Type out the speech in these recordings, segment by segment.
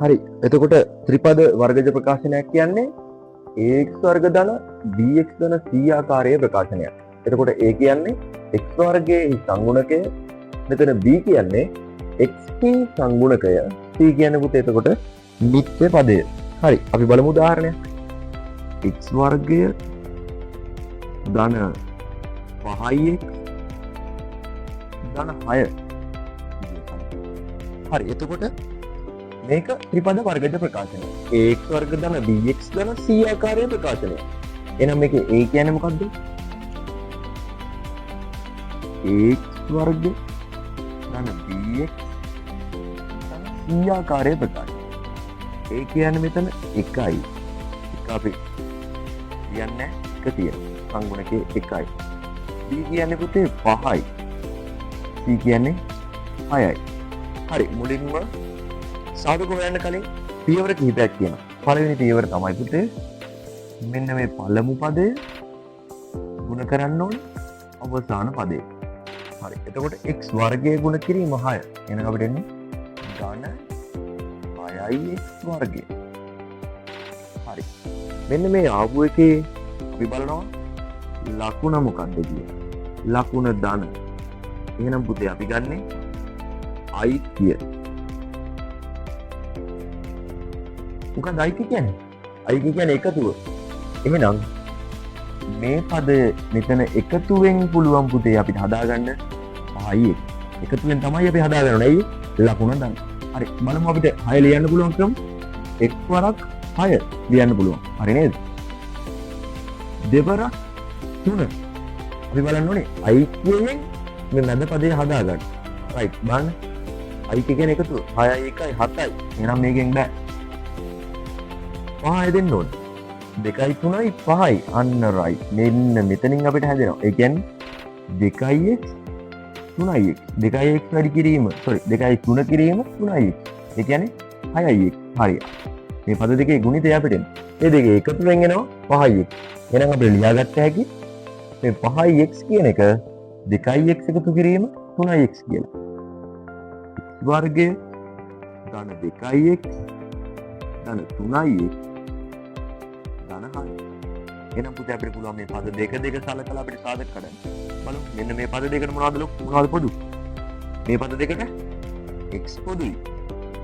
හරි, එතකොට ත්‍රිපද වර්ගජ ප්‍රකාශනයක් කියන්නේ ax වර්ග ධන bx ධන c ආකාරයේ ප්‍රකාශනයක්. එතකොට a කියන්නේ x වර්ගයේ සංගුණකය, මෙතන b කියන්නේ x හි සංගුණකය, c කියන්නේ පුතේ එතකොට නිත්‍ය පදය. හරි, අපි බලමු උදාහරණයක්. X වර්ගය ධන 5x ධන 6. හරි, එතකොට මේක ත්‍රිපද වර්ගජ ප්‍රකාශනය. Ax වර්ග ධන bx ධන c ආකාරයේ ප්‍රකාශනය. එහෙනම් මේකේ a කියන්නේ මොකද්ද? Ax වර්ග ධන bx ධන c ආකාරයේ ප්‍රකාශනය. A කියන්නේ මෙතන 1යි. එක අපි කියන්නේ එක තියෙනවා. සංගුණකයේ 1යි. B කියන්නේ පුතේ 5යි. C කියන්නේ 6යි. හරි, මුලින්ම සාධක හොයන්න කලින් පියවර කිහිපයක් තියෙනවා. පළවෙනි පියවර තමයි පුතේ මෙන්න මේ පළමු පදය ගුණ කරන්න ඕනේ අවසාන පදය. හරි. එතකොට x වර්ගය ගුණ කිරීම 6. එහෙනම් අපිට එන්නේ ධන 6යි x වර්ගය. හරි. මෙන්න මේ ආපු එකේ අපි බලනවා ලකුණ මොකක්ද කියලා. ලකුණ ධන. එහෙනම් පුතේ අපි ගන්නේ අයිතිය. මොකක්ද අයිතිය කියන්නේ? අයිතිය කියන්නේ එකතුව. එහෙනම් මේ පදය මෙතන එකතුවෙන් පුළුවන් පුතේ අපිට හදාගන්න 5යි. එකතුවෙන් තමයි අපි හදාගන්න ඕනේ. ඇයි? ලකුණ ධන. හරි, බලමු අපිට 6 ලියන්න පුළුවන් ක්‍රම. එක් වරක් 6 ලියන්න පුළුවන්. හරි නේද? දෙවරක් 3. අපි බලන්න ඕනේ අයිතියෙන් මේ මැද පදේ හදාගන්න. රයිට්, බලන්න. අයිතිය කියන්නේ එකතුව. 6යි 1යි 7යි. එහෙනම් මේකෙන් බෑ. 5යි දෙන්න ඕනේ. 2යි 3යි 5යි. අන්න රයිට්. මෙන්න මෙතනින් අපිට හැදෙනවා. ඒ කියන්නේ 2යි x 3යි x. 2යි x වැඩි කිරීම, සෝරි, 2යි 3 කිරීම 3යි x. ඒ කියන්නේ 6යි x. හරි. මේ පද දෙකේ ගුණිතය අපිට එනවා. මේ දෙකේ එකතුවෙන් එනවා 5යි x. එහෙනම් අපිට ලියාගත්ත හැකි මේ 5යි x කියන එක 2යි x එකතු කිරීම 3යි x කියලා. X වර්ගය ධන 2යි x ධන 3යි x ධන 6. එහෙනම් පුතේ අපිට පුළුවන් මේ පද දෙක දෙක සලකලා අපිට සාධක කඩන්න. බලමු මෙන්න මේ පද දෙකට මොනවද ලොකු මොනවද පොදු? මේ පද දෙකට x පොදුයි.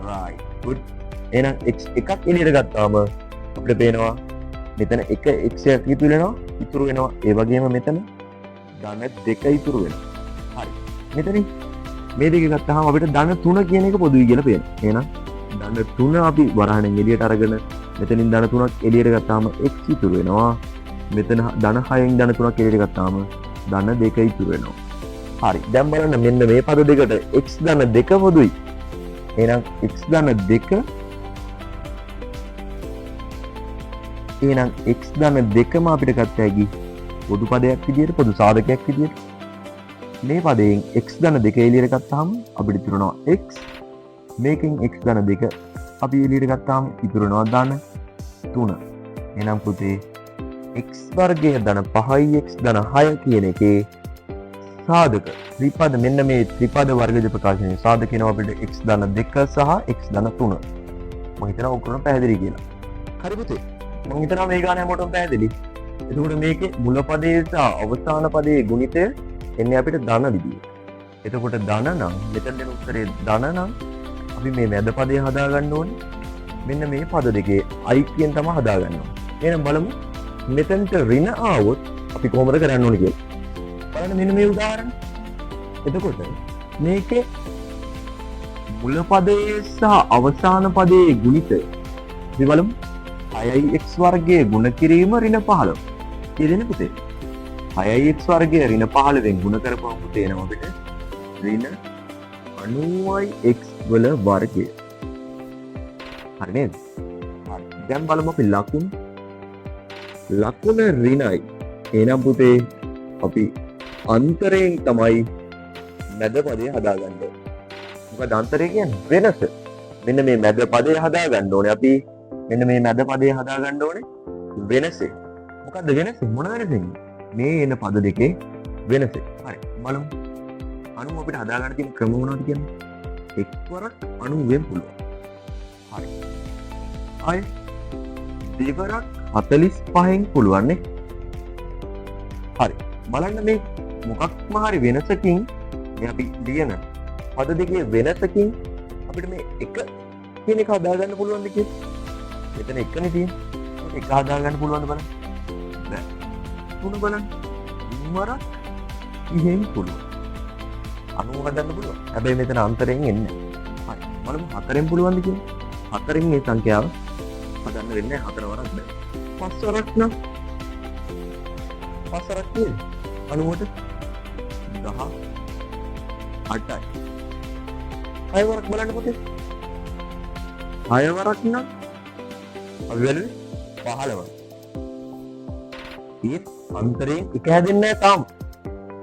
Right, good. එහෙනම් x එකක් එළියට ගත්තාම අපිට පේනවා මෙතන එක x එකක් ඉතුරු වෙනවා, ඉතුරු වෙනවා. ඒ වගේම මෙතන ධන දෙක ඉතුරු වෙනවා. හරි. මෙතනින් මේ දෙක ගත්තාම අපිට ධන 3 කියන එක පොදුයි කියලා පේනවා. එහෙනම් ධන 3 අපි වරහණෙන් එළියට අරගෙන මෙතනින් ධන 3ක් එළියට ගත්තාම x ඉතුරු වෙනවා. මෙතන ධන 6න් ධන 3ක් එළියට ගත්තාම ධන 2 ඉතුරු වෙනවා. හරි. දැන් බලන්න මෙන්න මේ පද දෙකට x ධන 2 පොදුයි. එහෙනම් x ධන 2, එහෙනම් x ධන 2ම අපිට ගත්ත හැකි පොදු පදයක් විදියට, පොදු සාධකයක් විදියට. මේ පදයෙන් x ධන 2 එළියට ගත්තාම අපිට ඉතුරු වෙනවා x. මේකෙන් x ධන 2 අපි එළියට ගත්තාම ඉතුරු වෙනවා ධන 3. එහෙනම් පුතේ x වර්ගය ධන 5යි x ධන 6 කියන එකේ සාධක ත්‍රිපද, මෙන්න මේ ත්‍රිපද වර්ගජ ප්‍රකාශනයේ සාධක එනවා අපිට x ධන 2 සහ x ධන 3. මම හිතනවා ඔක්කොම පැහැදිලි කියලා. හරි පුතේ. මම හිතනවා මේ ගාන හැමෝටම පැහැදිලි. එතකොට මේකේ මුල පදයේ සහ අවසාන පදයේ ගුණිතය එන්නේ අපිට ධන විදියට. එතකොට ධන නම් මෙතන දෙන උත්තරේ ධන නම් අපි මේ මැද පදය හදාගන්න ඕනේ. මෙන්න මේ පද දෙකේ අයිතියෙන් තමයි හදාගන්න ඕනේ. එහෙනම් බලමු මෙතනට ඍණ ආවොත් අපි කොහොමද කරන්න ඕනේ කියලා. බලන්න මෙන්න මේ උදාහරණ. එතකොට මේකේ මුල පදයේ සහ අවසාන පදයේ ගුණිතය අපි බලමු. 6යි x වර්ගයේ ගුණ කිරීම ඍණ 15. කීයද පුතේ? 6යි x වර්ගය ඍණ 15න් ගුණ කරපුවම පුතේ එනවා අපිට ඍණ 90යි x වල වර්ගය. හරි නේද? හරි. දැන් බලමු අපි ලකුණු. ලකුණ ඍණයි. එහෙනම් පුතේ අපි අන්තරයෙන් තමයි මැද පදය හදාගන්න ඕනේ. මොකද අන්තරය කියන්නේ වෙනස. මෙන්න මේ මැද පදය හදාගන්න ඕනේ අපි. මෙන්න මේ මැද පදය හදාගන්න ඕනේ වෙනසේ. මොකද්ද වෙනස? මොන වෙනසෙන්ද? මේ එන පද දෙකේ වෙනස. හරි, බලමු. 90 අපිට හදාගන්න තියෙන ක්‍රම මොනවද කියන්නේ? එක් වරක් 90න් පුළුවන්. හරි. ආයෙ දෙවරක් 45න් පුළුවන් නේ. හරි. බලන්න මේ මොකක්ම හරි වෙනසකින්, මේ අපි ලියන පද දෙකේ වෙනසකින් අපිට මේ එක කියන එක හදාගන්න පුළුවන්ද කියලා? මෙතන එකනේ තියෙන්නේ. ඒක එක හදාගන්න පුළුවන්ද බලන්න. බෑ. තුන බලන්න. තුන් වරක් 30න් පුළුවන්. 90 හදන්න පුළුවන්. හැබැයි මෙතන අන්තරයෙන් එන්නේ නැහැ. හරි. බලමු හතරෙන් පුළුවන්ද කියලා. හතරෙන් මේ සංඛ්‍යාව හදන්න වෙන්නේ නැහැ. හතර වරක් බෑ. පස් වරක් නම්, පස් වරක් කීයද? 90ට 18යි. හය වරක් බලන්න පුතේ. හය වරක් නම් අපි බැලුවේ 15යි. ඒත් අන්තරයෙන් එක හැදෙන්නේ නැහැ තාම.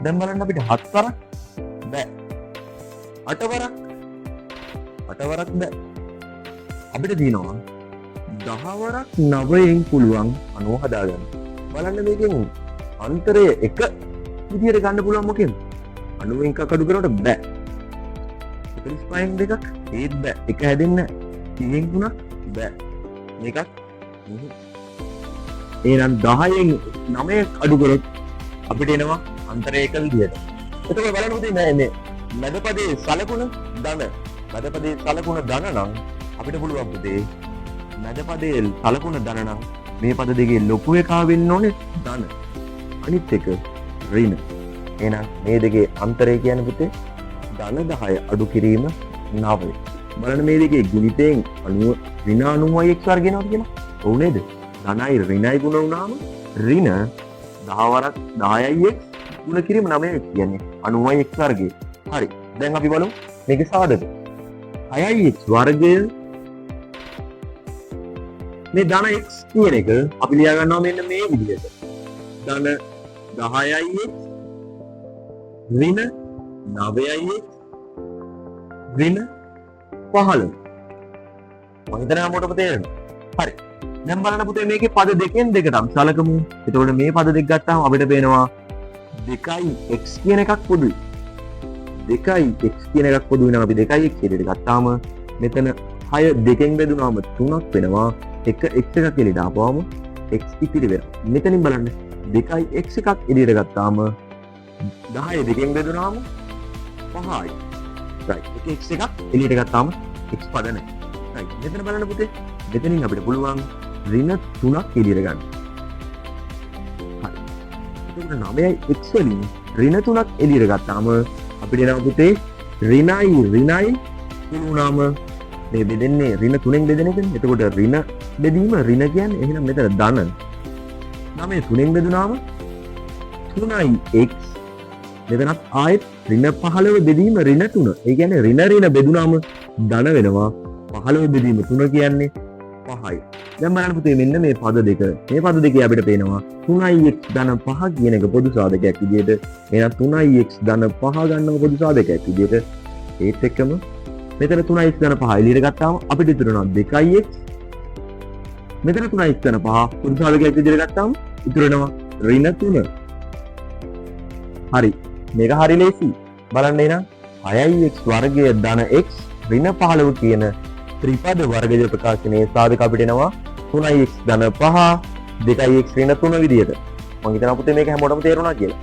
දැන් බලන්න අපිට හත් වරක් බෑ. අට වරක්, අට වරක් බෑ. අපිට තියෙනවා 10 වරක් නවයෙන් පුළුවන් 90 හදාගන්න. බලන්න මේකෙන් අන්තරය එක විදියට ගන්න පුළුවන් මොකෙන්ද? 90න් එකක් අඩු කරනකොට බෑ. 45න් දෙකක් ඒත් බෑ. එක හැදෙන්නේ නැහැ. 30න් තුනක් බෑ. මේකත් එහෙනම් 10න් 9ක් අඩු කරොත් අපිට එනවා අන්තරය එක විදියට. එතකොට බලන්න පුතේ, නෑ මේ මැද පදේ සලකුණ ධන. මැද පදේ සලකුණ ධන නම් අපිට පුළුවන් පුතේ, මැද පදේ සලකුණ ධන නම් මේ පද දෙකේ ලොකු එකා වෙන්න ඕනේ ධන. අනිත් එක ඍණ. එහෙනම් මේ දෙකේ අන්තරය කියන්නේ පුතේ ධන 10 අඩු කිරීම 9. බලන්න මේ දෙකේ ගුණිතයෙන් 90 ඍණ 90යි x වර්ග එනවා කියලා. ඔව් නේද? ධනයි ඍණයි ගුණ වුණාම ඍණ 10 වරක් 10යි x ගුණ කිරීම 9 කියන්නේ 90යි x වර්ගය. හරි. දැන් අපි බලමු මේකේ සාධක. 6යි x වර්ගය, මේ ධන x කියන එක අපි ලියා ගන්නවා මෙන්න මේ විදිහට. ධන 10යි x ඍණ 9යි x ඍණ 15. මම හිතනවා හැමෝටම තේරෙනවා. හරි. දැන් බලන්න පුතේ, මේකේ පද දෙකෙන් දෙකට අපි සලකමු. එතකොට මේ පද දෙක ගත්තාම අපිට පේනවා 2යි x කියන එකක් පොදුයි. 2යි x කියන එකක් පොදු වෙනවා. අපි 2යි x එළියට ගත්තාම මෙතන 6 දෙකෙන් බෙදුනාම 3ක් වෙනවා. එක x එකක් එළියට ආපුවම x ඉතිරි වෙනවා. මෙතනින් බලන්න, 2යි x එකක් එළියට ගත්තාම 10 දෙකෙන් බෙදුනාම 5යි. Right, එක x එකක් එළියට ගත්තාම x පද නැහැ. Right, මෙතන බලන්න පුතේ, මෙතනින් අපිට පුළුවන් ඍණ 3ක් එළියට ගන්න. හරි. එතකොට 9යි x වලින් ඍණ 3ක් එළියට ගත්තාම අපිට එනවා පුතේ ඍණයි ඍණයි තුන වුණාම මේ බෙදෙන්නේ ඍණ තුනෙන් බෙදෙන එකනේ. එතකොට ඍණ බෙදීම ඍණ කියන්නේ එහෙනම් මෙතන ධන 9 තුනෙන් බෙදුනාම 3යි x. මෙතනත් ආයෙත් ඍණ 15 බෙදීම ඍණ 3. ඒ කියන්නේ ඍණ ඍණ බෙදුනාම ධන වෙනවා. 15 බෙදීම 3 කියන්නේ 5යි. දැන් බලන්න පුතේ, මෙන්න මේ පද දෙක. මේ පද දෙකේ අපිට පේනවා 3යි x ධන 5 කියන එක පොදු සාධකයක් විදියට. එහෙනම් 3යි x ධන 5 ගන්නව පොදු සාධකයක් විදියට. ඒත් එක්කම මෙතන 3යි x ධන 5 එළියට ගත්තාම අපිට ඉතුරු වෙනවා 2යි x. මෙතන 3යි x ධන 5 පොදු සාධකයක් විදියට ගත්තාම ඉතුරු වෙනවා ඍණ 3. හරි. මේක හරි ලේසි. බලන්න එහෙනම් 6යි x වර්ගය ධන x ඍණ 15 කියන ත්‍රිපද වර්ගජ ප්‍රකාශනයේ සාධක අපිට එනවා 3යි x ධන 5 2යි x ඍණ 3 විදියට. මං හිතනවා පුතේ මේක හැමෝටම තේරුණා කියලා.